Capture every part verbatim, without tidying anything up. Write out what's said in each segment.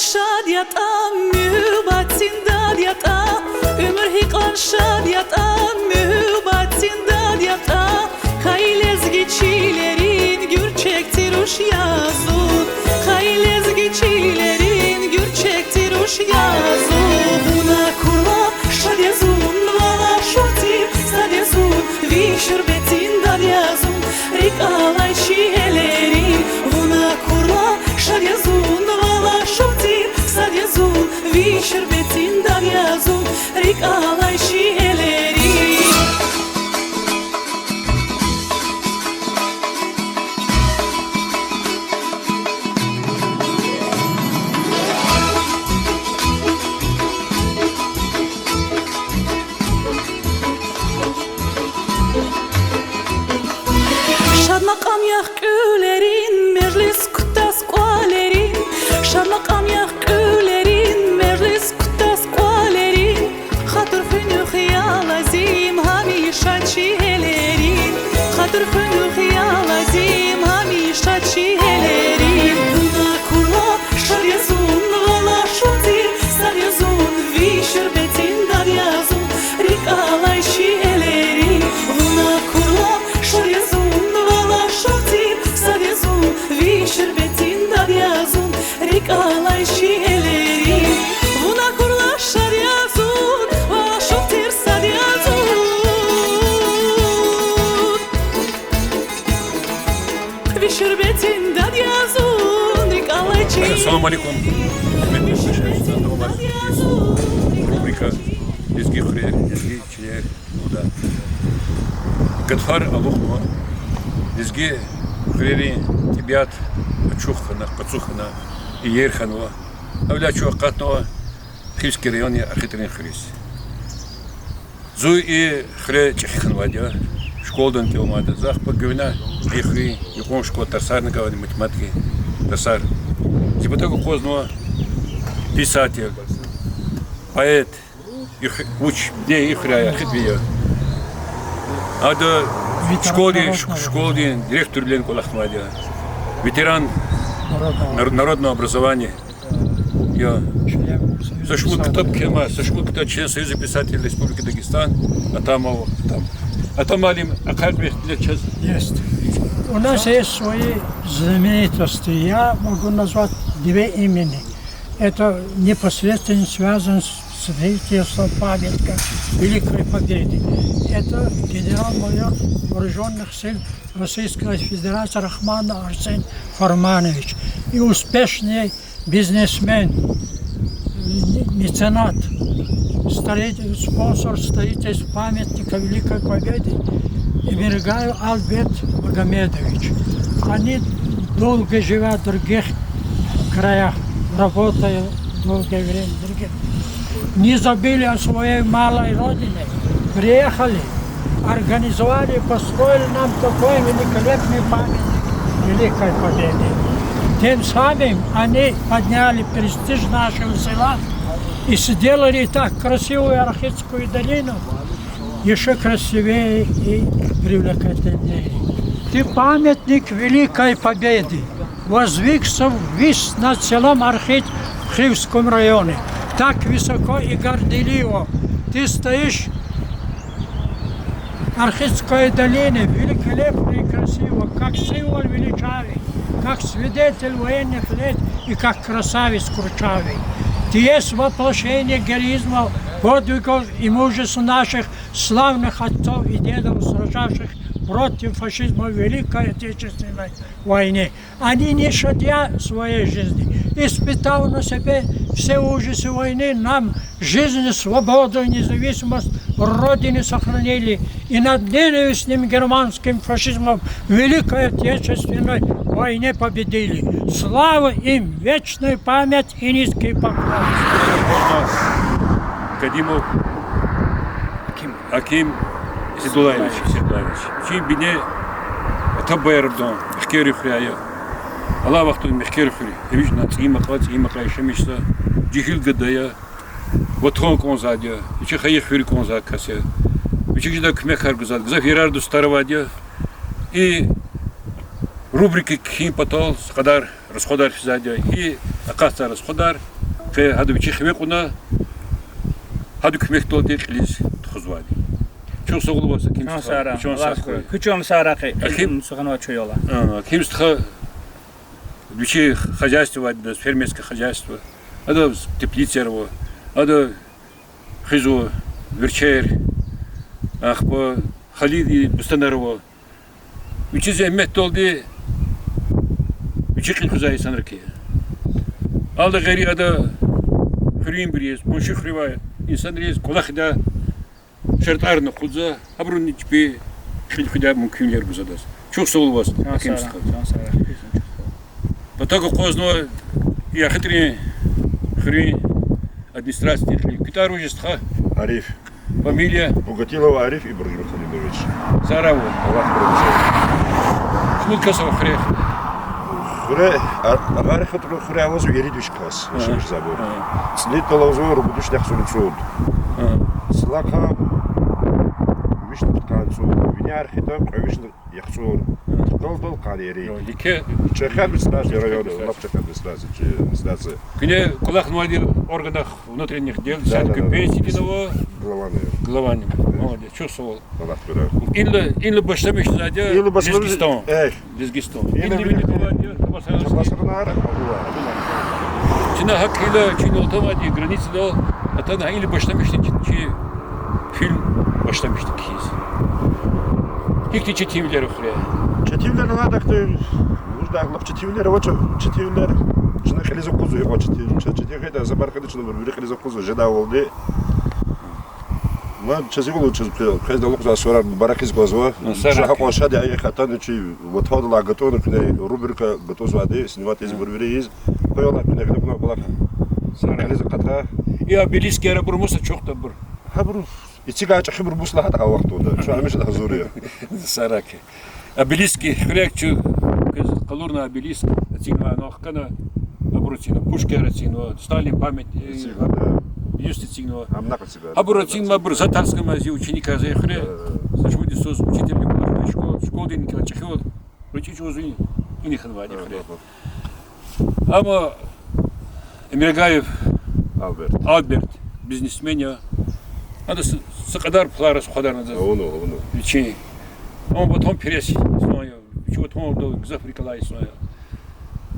Шад ятӀа, муьгьуьббатдин дад ятӀа, уьмуьр гьикьван шад ятӀа, муьгьуьббатдин дад ятӀа, хьайи лезги чилерин гуьрчегди руш я зун, хьайи лезги чилерин гуьрчегди руш я зун. Вун акурла, шад я зун, вал ашукь тир сад я зун, ви шуьрбетдин дад я зун, рикӀ алай шиирерин. Вун акурла, шад я зун, вал ашукь тир сад я зун, ви шуьрбетдин дад я зун, рикӀ алай шиирерин. Шад макьам яхъ кьуьлерин, межлис кутаз кӀвалерин, шад макьам яхъ кьуьлерин, межлис кутаз кӀвалерин, хатур хуьнуьх я лазим гьамиша чи гьелерин, хатур хуьнуьх я лазим гьамиша чи гьелерин. Вун акурла, шад я зун, вал ашукь тир сад я зун, ви шуьрбетдин дад я зун, рикӀ алай шиирерин. Вун акурла, шад я зун, вал ашукь тир сад я зун, ви шуьрбетдин дад я зун, рикӀ алай шиирерин. Вун акурла, шад я зун, вал ашукь тир сад я зун, ви шуьрбетдин дад я зун, рикӀ алай чи. Ассаламу алейкум. Рубрика Лезги хуьрер, лезги чилер. Гатфар алукьнава. Лезги хуьрерин тӀебиат ачух хьана, къацу хьана, иер хьанва. Гьавиляй чун акъатнава Хивский районни АрхитӀрин хуьруьз. Зун и хуьре чӀехи хьанвайди я, школадани кӀелнавайди я. За ахпа гуьгъуьна и хуьруьн юкьван школа тарсарни гайи, математикадин тарсар. Зи патав акъвазнава писатель, поэт, и хуь-, вуч, бинея и хуьряй ахитвия. Ада школадин, шк-, школадин директорвилин кӀвалахнавайди я. Ветеран нар-, народного образования. Я. Са шумуд ктаб кхьенва, са шумуд ктаб, член Союза писателей Республики Дагестан, Атамов Атам. Атам муаллим, ахъайна кьве ихтилат чаз. Есть. У нас есть свои знаменитости. Я могу назвать две имени. Это непосредственно связано с строительством памятника Великой Победы. Это генерал-майор вооружённых сил Российской Федерации Рахманов Арсен Фарманович и успешный бизнесмен, меценат, строитель, спонсор строительства памятника Великой Победы Эмиргаев Альберт Магомедович. Они долго живя в других краях, работая долгое время в других, не забыли о своей малой родине, приехали, организовали и построили нам такой великолепный памятник Великой Победы. Тем самым они подняли престиж нашего села и сделали так красивую Архидскую долину ещё красивее и привлекательнее. Это памятник Великой Победы, воздвигся ввысь над селом Архид в Хивском районе. Так высоко и горделиво ты стоишь, Архидской долины, великолепно и красиво, как символ величавый, как свидетель военных лет и как красавец курчавый. Ты есть воплощение героизма, подвигов и мужества наших славных отцов и дедов, сражавших против фашизма в Великой Отечественной войне. Они, не щадя своей жизни, испытав на себе все ужасы войны, нам жизнь, свободу и независимость Родины сохранили и над ненавистным германским фашизмом в Великой Отечественной войне победили. Слава им, вечная память и низкий поклон. Кадимов Аким Исидуллаевич, Исидуллаевич. Чи бине Атабаердин Мехкери хуьр я. Алай вахтунда Мехкери хуьр, гьамиша цӀийи макьа, цӀийи макьа яшамиш жезва, жегьил гада я, ватан кӀанзавайди я, вичи хайи хуьр кӀанзавай кас я. Вичи жедай куьмекар гузвайди, гзаф ярар-дустар авайди я. И рубрика кхьин патал са кьадар расходар физвайди я. И Акъатзавай расходар, къе гьада вичи хиве кьуна, гьадан куьмекдалди кьилиз тухузвайди. Чухсагъул ваз, Аким стха, чан сагъ хьуй. Куь чан сагърай, Аким. Аким стха, вичи хозяйство авайди адаз, фермерское хозяйство. Адаз теплицаяр ава, ада хуьзва верчер, ахпа халидин бустанар ава. Вичи зегьметдалди вичи кьил хуьзвай инсанар хьи. Гьадалай гъейри ада хуьруьнбуруз, къунши хуьруьнвай инсанриз кӀвалахдай шартӀарни акъудзава, абурун чпи кьил хуьдай мумкинвилер гузва адаз. Чухсагъул ваз, Аким стха. Патав акъвазнава и Ахитрин хуьруьн администрациядин кьиле. Куь тӀвар вуж я, стха? Ариф. Фамилия? Бугатилов Ариф Ибрагьим Халилович. Сагърай вун. Аллагь рази хьурай. Шумуд кас ава хуьре? Хуьре, а-, агъарихъ тур хуьре алазва ирид виш кас, яшамиш жезвайбур. ЦӀинидал алазва ругуд вишни яхцӀурни цӀуд. Цлахъа вишни пудкъанни цӀуд. Виняй рахайтӀа кьве вишни яхцӀур. Далдал къанни ирид. ЧӀехи администрация, район, лап чӀехи администрация, чи администрация. Куьне кӀвалахнавайди органах внутренних дел, десятка пенсиядин ава. Главани. Главани. Молодец, чухсагъул. Аллагь рази хьурай. Инлай, инлай башламишзавайди я Лезгистан. Лезгистан. Инлай вилик авайди я Чабасагъанар. Чна гьакӀ хьайила, чна атанвайди границадал, атана гьа инлай башламишна чи, чи фильм башламишна кхьиз. Гьихьтин четинвилер ава хуьре? Четинвилер алайдахъди, вужда лап четинвилер авач, четинвилер чна кьилиз акъудзава, гьикьван четин, чна четин хьайитӀа, за баркада чна вири кьилиз акъудзава жедайвалди. Ва чаз икӀ лугьузва, чаз квез алукьзавай сурар мубаракиз квазва. Чна гьакьван шад я, и хатана чи ватандилай гатӀунна куьне рубрика гатӀунзавайди, снимать ийиз, вири-вири ийиз. Къуй Аллагь, куьне гъиле кьуна кӀвалах. Кьилиз акъатна. И обелискар абур мус ачухда абур? Гьабур эцигай чӀехибур мус лагьайтӀа гьа вахтунда. Чун гьамиша гьазур я. Сагърай. Обелиск, хуьрек чу, квез къалурна обелиск, эцигнава, ана хкана, абур эцигнава, Пушкин эцигнава, Сталин памят, э, бюст эцигнава. Абур эцигнава, абур за тарс гана зи ученикар зи хуьре, са шумуд йисуз учительвиле кӀвалахна школ-, школдин кӀвалах чӀехивал, ручи чӀугваз ини хьанвайди хуьре. Амма Эмиргаев Альберт, бизнесмен я. Ада са, са кьадар пулар расходарна адаз. Авуна, авуна. Вичин. Ам батон перес инсан я. Вичи батон гзафрикай инсан я.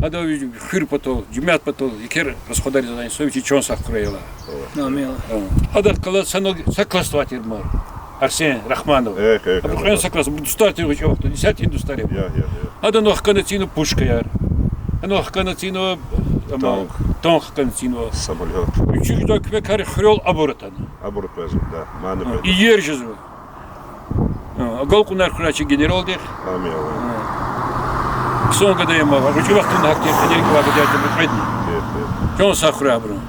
Ада хуьр патал, жемят патал, икер расходар ийизвай инсан, вичи чан сагъ хьурай, Аллагь. Амин. Гьа. Адахъ галаз са ног-, са класс авай тир ман. Арсен Рахманов. Абур кьве са класс, абур дустар тир гъвечӀи вахтунда, исятда дустар я. Ада ана хкана эцигнава пушкаяр. Ана хкана эцигнава, ама, танк. Танк хкана эцигнава. Самолёт. Вичи жедай куьмекар хуьрел абур атана. Абур къвезва, да. Иер жезва. Агалкьунар хьурай чи генералдихъ. Амин, Аллагь. Хъсан гада я ман, гъвечӀи вахтунда гьахьтин кьилер кӀвалахдай жеда кьведни. Чан сагъ хьурай абурун.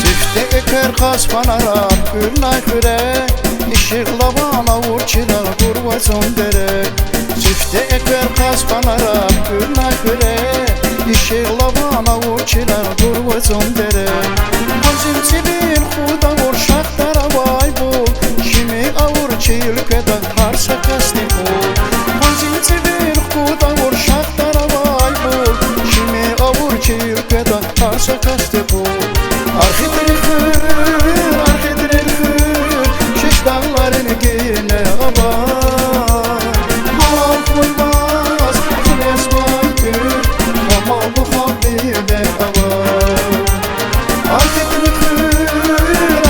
Сифте эквер къаз фанарар куьрнай хуьре, ишигъ лаван авур чирагъ гурва зун дере. Сифте эквер къаз фанарар куьрнай хуьре, ишигъ лаван авур чирагъ гурва зун дере. Къванцин цивил худ авур шагьдар авайбур, шими авур чил къведа гьар са касдин кьул. Къванцин цивил худ авур шагьдар авайбур, шими авур чил къведа гьар са касдин кьул. Архидрин хуьр, Архидрин хуьр, шиш дагъларин гине ава. Гьалал хуьрваз хъуьрезвай тир, амаллу халкьдин вине ава. Архидрин хуьр,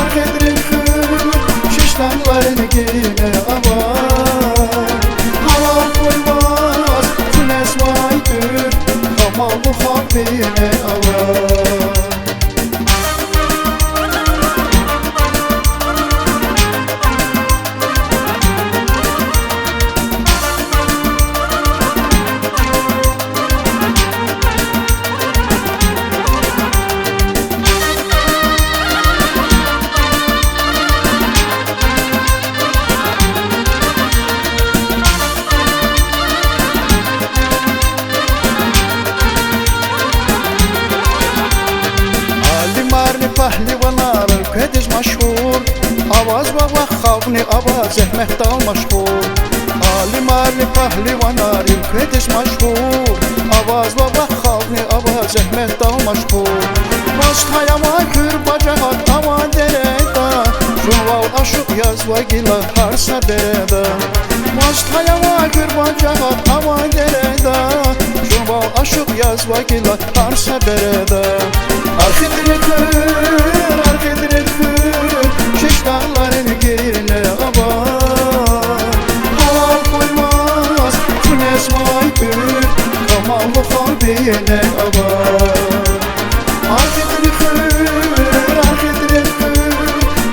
Архидрин хуьр, шиш дагъларин гине ава. Гьалал хуьрваз хъуьрезвай тир, амаллу халкьдин вине ава. Халкьни ава зегьметдал машгъул, алимарни, пагьливанарни кведиз машгъул. Авазва вахъ халкьни ава зегьметдал машгъул. Ваз гьай авай хуьр бажагьат авай дереда, жуван вал ашукь язва гила гьар са береда. Ваз гьай авай хуьр бажагьат авай дереда, жуван вал ашукь язва гила гьар са береда. Архидин хуьр, Архидин хуьр, Шиштагъларин гине ава. Гьалал хьуй ваз, куьне свай тӀуьр, камаллу халкь бине ава. Архидин хуьр, Архидин хуьр,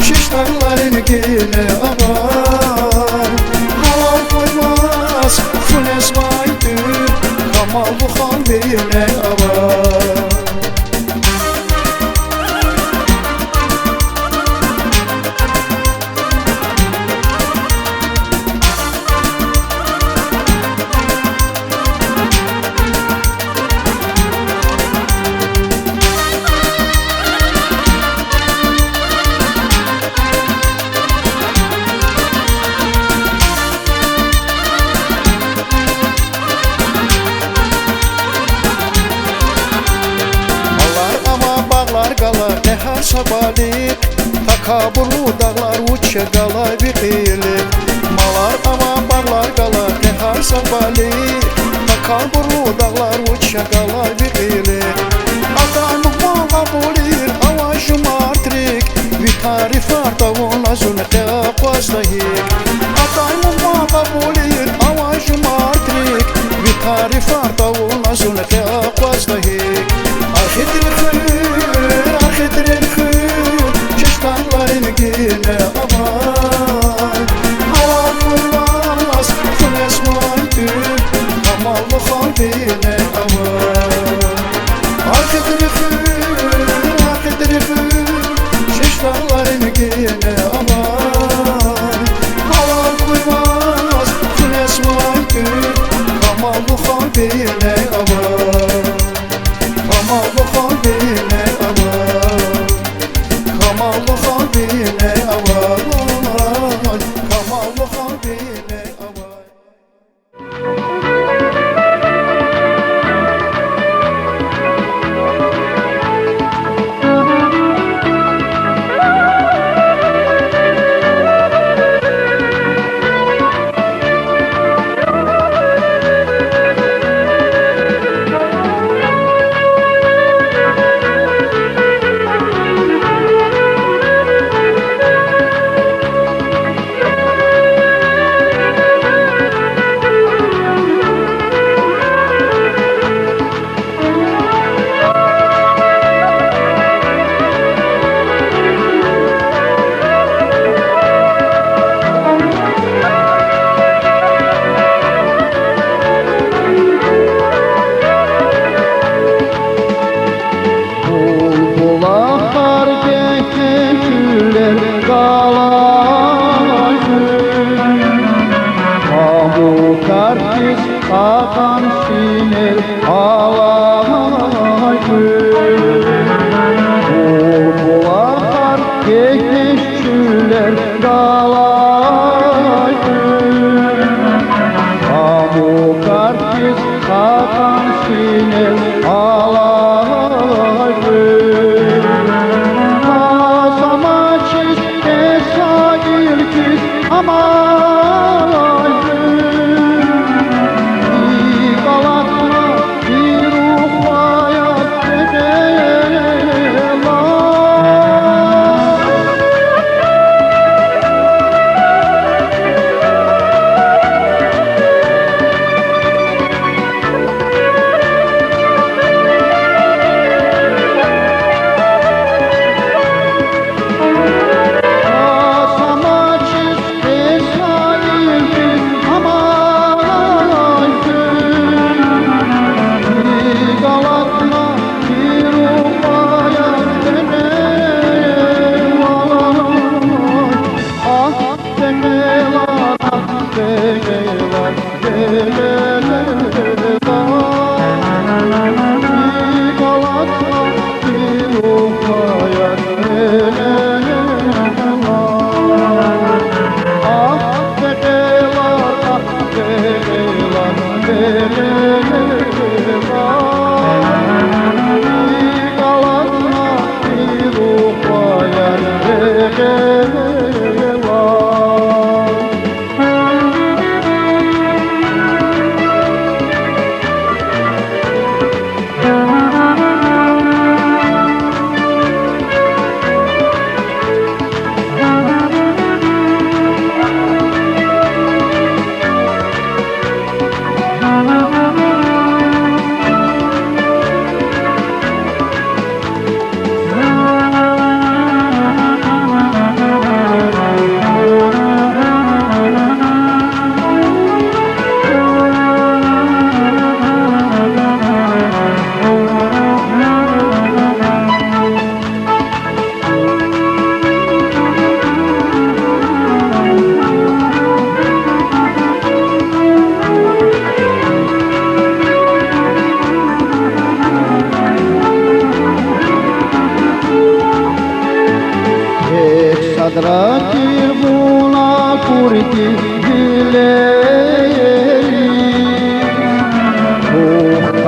Шиштагъларин гине ава. Гьалал хьуй ваз, куьне свай тӀуьр, камаллу халкь бине ава. Малар ава, багълар гала къе гьар са балигъ, такабурлу дагълар вуч я галай ви къилих. Малар ава, багълар гала къе гьар са балигъ, такабурлу дагълар вуч я галай ви къилих. Атай мугьман кьабулир авай жумартрик, ви тарифар тавуна зун къе акъвазда гьикӀ. Атай мугьман кьабулир авай жумартрик, ви тарифар тавуна зун къе акъвазда гьикӀ. Архидин хуьр, Архидин хуьр, Шиштагъларин гине ава. Гьалал хьуй ваз, куьне свай тӀуьр, камаллу халкь бине ава. Архидин хуьр, Архидин хуьр, Шиштагъларин гине ава. Гьалал хьуй ваз, куьне свай тӀуьр, камаллу халкь бине ава. Камаллу халкь бине ава. Камаллу халкь бине ава. Камаллу халкь бине ава. Булбулахар, гегьенчуьллер галай хуьр, памукар хьиз кьакьан синел алай хуьр. Булбулахар, гегьенчуьллер галай хуьр, памукар хьиз кьакьан синел алай хуьр. Кьасамачиз, кьесагилкиз амай хуьр. И галатна, и рухваяр кьетӀела.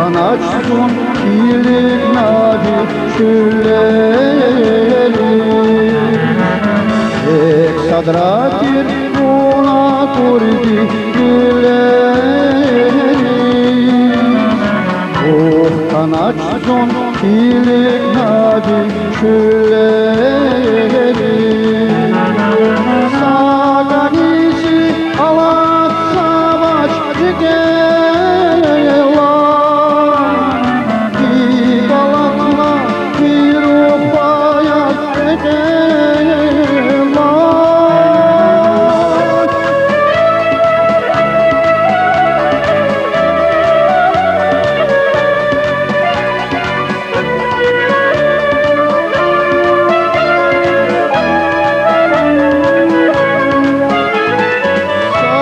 Къаначзун килигна ви чуьллери, тек садра тир вун акурди гуьллери. Ух, къаначзун килигна ви чуьллери, са кӀаниз алаз авач рикӀелай, гьикӀ алатна ви руф аяз рекьелай. Са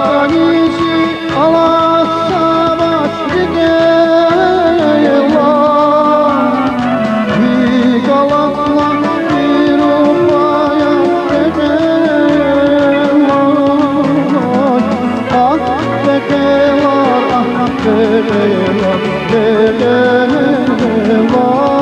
кӀаниз алаз авач рикӀелай, гьикӀ алатна ви руф аяз рекьелай. Агь, рекьелай, агь, рекьелай, рекьелай.